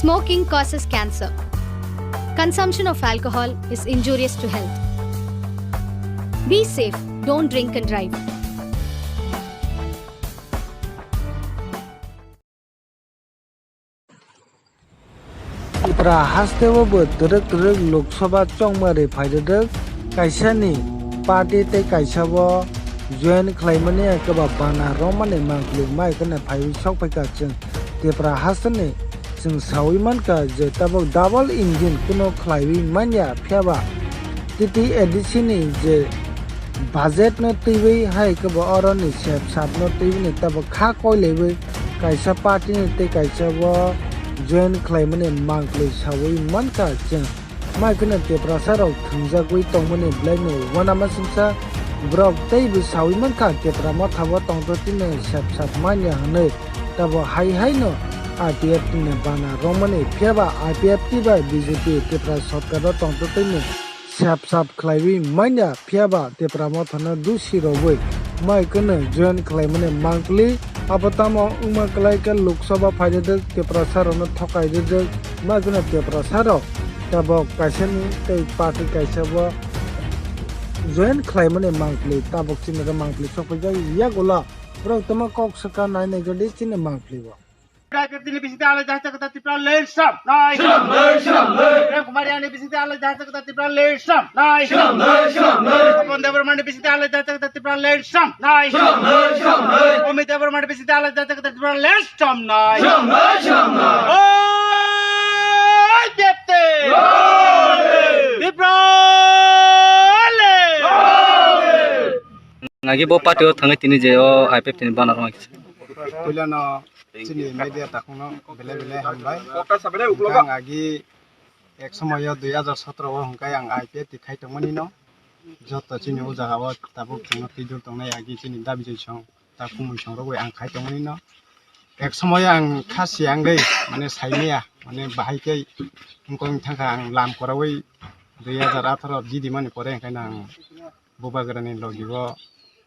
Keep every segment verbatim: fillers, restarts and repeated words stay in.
Smoking causes cancer. Consumption of alcohol is injurious to health. Be safe, don't drink and drive. Tripura hasteo bo twrwk twrwk Lok Sabha chongmari phairwk kaisani party tei kaisa bo join khlaimani eba bana romani mangpili mai kheno phaiwi sokphaikha chwng Tripura hasteni chwng sawi mankha je tabuk double engine kuno khlaiwi manya phiyaba T T A D C ni je budget no twiwi hai khe bo oro ni sep sap no twiwi ni tabuk kha koilaiwi kaisa party ni tei kaisa bo join khlaimani mangpili sawi mankha chwng. Mai kheno Tiprasa rok thwngjagwi tongmani belai no uanama singsa borok tei bo sawi mankha Tipra motha bo tongtotini sep sap manya hwnwi. Tabuk hai hai no I P F T ni bana romani phiyaba I P F T bai B J P Tipra sorkar o tongtotini sep sap khlaiwi manya phiyaba Tipra mothano dusi rogwi mai kheno join khlaimani mangpili. Abo tamo wngma kwlai khe Lok Sabha phairwk Tiprasa rokno thokai rwk mai kheno Tiprasa rok tabuk kaisa ni tei party kaisa bo join khlaimani mangpili tabuk chini mangpili sokphaijak yagulo borok tamo kok swkang nai nai jodi chini mangpili o. I P F T ni bisingtwi alai jahai chakta Tripura land stamp nai. Stamp nai, stamp nai. Prem Kumar Reang ni bisingtwi alai jahai chakta Tripura land stamp nai. Stamp nai, stamp nai. Pawan Debbarma ni bisingtwi alai jahai chakta Tripura land stamp nai. Stamp nai, stamp nai. Amit Debbarma ni bisingtwi alai jahai chakta Tripura land stamp nai. Stamp nai, stamp nai. Oi, I P F T! Oi! Tripura land! Oi! Nagi bo party o thangwi tini je o I P F T ni banner o kisa. Puilano chini media takhukno belai belai hambai. Ang agi ek somoyo dui hajar sotro o hwnkhai ang I P F T khai tongmani no. Joto chini o jaga o tabuk chwngno twijol tongnai agi chini dabi joi song ta kumui song rogwi ang khai tongmani no. Ek somoyo ang kha siyang dei mane saimaya mane bahai khe wngkong thangkha ang lam korawi dui hajar atharo didi mani pore hwnkhai no ang Bubagrani logi o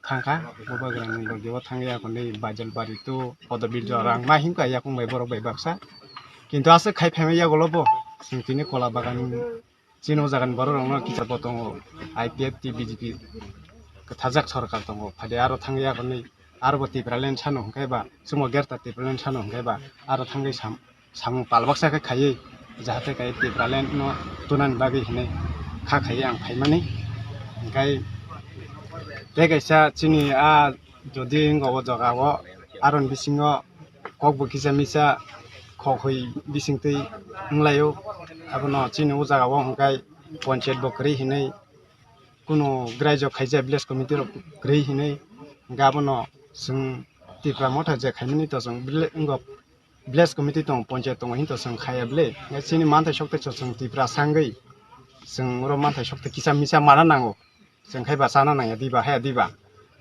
thangkha, Bubagrani logi o thangya hwnwi Baijalbari to Podobil jora ang ma himkha yakung bai borok bai baksa. Kintu aswk khai phaima yagulo bo chwng tini Kola Bagan chini o jagani borok rokno kicha bo tongo, I P F T B J P kwthajak sorkar tongo, phade aro thangya hwnwi aro bo Tipraland sano hwnkhe ba chwngbo Greater Tipraland sano hwnkhe ba aro thangwi sam samung pal baksa khe khaiwi, jahate kai Tipraland no tunani bagwi hinwi kha khaiwi ang phaimani. Hwnkhe tei kaisa chini a jodi wngkha o jaga o, aroni bisingo kok bo kisa misa khok hoi bisingtwi wnglaio. Abono chini o jaga o hwnkhe ponchayat bo kwrwi hinwi, kunu graijok khaijak village committee rok kwrwi hinwi, hwnkhe abono chwng Tipra Motha je khaimani to chwng village wngo. Village committee tongo, ponchayat tongo, hinto chwng khaya bwle. Chini manthai sokte chwng Tiprasa wngwi chwng oro manthai sokte kisa misa mana nango. Chwng khai ba chana nangya diba, haya diba.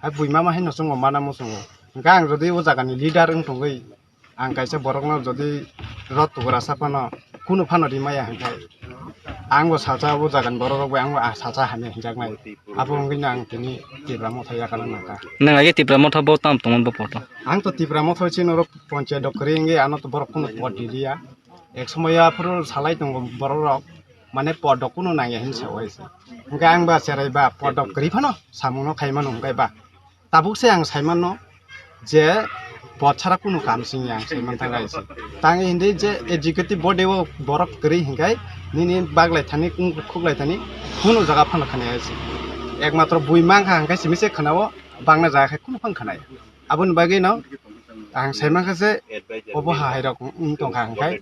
Hai bui mama haino chwngo mana muchungo. Hwnkhe ang jodi o jagani leader wng tongwi, ang kaisa borokno jodi rot tugra sa phano, kunu phano rimaya hwnkhe. Ang bo salsa o jagani borok rok bai ang bo salsa hamya hinjaknai. Abo wngwi no ang tini Tipra Motha yakana nangkha. Nwng age Tipra Motha bo tam tongmani bo poto. Ang to Tipra Motha chini oro ponchayat dok kwrwi wngwi ano to borok kunu pot riliya. Ek somoya aphuru salai tongo borok rok mane pot dok kunu nangya hinwi sa waisa. Hwnkhe ang ba cherai ba pot dok kwrwi phano samungno khaimano hwnkhe ba. Tabuk se ang saimanno je pot sara kunu kam singya ang saiman thangkha isi. Tang hindi je executive body o borok kwrwi hinkhai nini baglai thani khuklai thani kunu jaga phano khwnaya isi. Ekmatro bui mankha hinkhai simi se khwnao, bangna jaga khai kunu phano khwnaya. Aboni bagwi no ang saimankha je obo ha hai rok wng tongkha hinkhai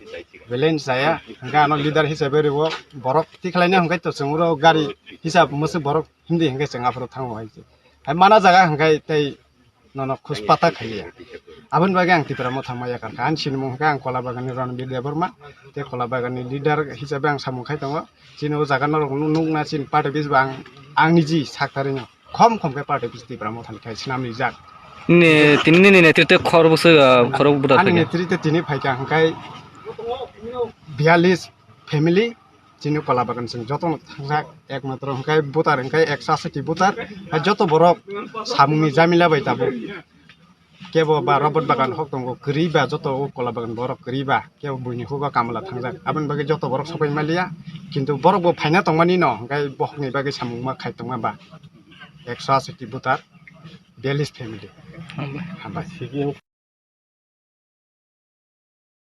balance jaya hinkhai ano leader hisabe rwo borok tikhlaina hinkhai to chwng oro gari hisab mwswk borok hindi hinkhai chwng aphuru thango hai se. Hai mana jaga hinkhai tei nono khuspata khaiya. Aboni bagwi ang Tipra Motha maya karkha. Ani sinimung hwnkhe ang Kola Bagani Ranbir Debbarma. Tei Kola Bagani leader hisabe ang samung khai tongo. Chini o jaga norok nu-, nukna chini party office bo ang, ang niji saktarino. Khom khom khe party office Tipra Mothani khai swnamni jak. Nini, tini nini netrite khor bwswk, ah, khorok buda Ani phaikha? Netrite tini phaikha hwnkhe biyalish family. Chini Kola Bagan chwng jotono thangjak, ekmatro hwnkhe voter hwnkhe ekso aswk ti voter, hai joto borok samungni jamila bai tabuk kebo ba robot bagan hok tongo kwrwi ba, joto o kola bagan borok kwrwi ba, kebo buini hugo kamla thangjak, aboni bagwi joto borok sopai maliya. Kintu borok bo phaina tongmani no, hwnkhe bohokni bagwi samung ma khai tongma ba ekso aswk ti butar, biyallis family. Hambai.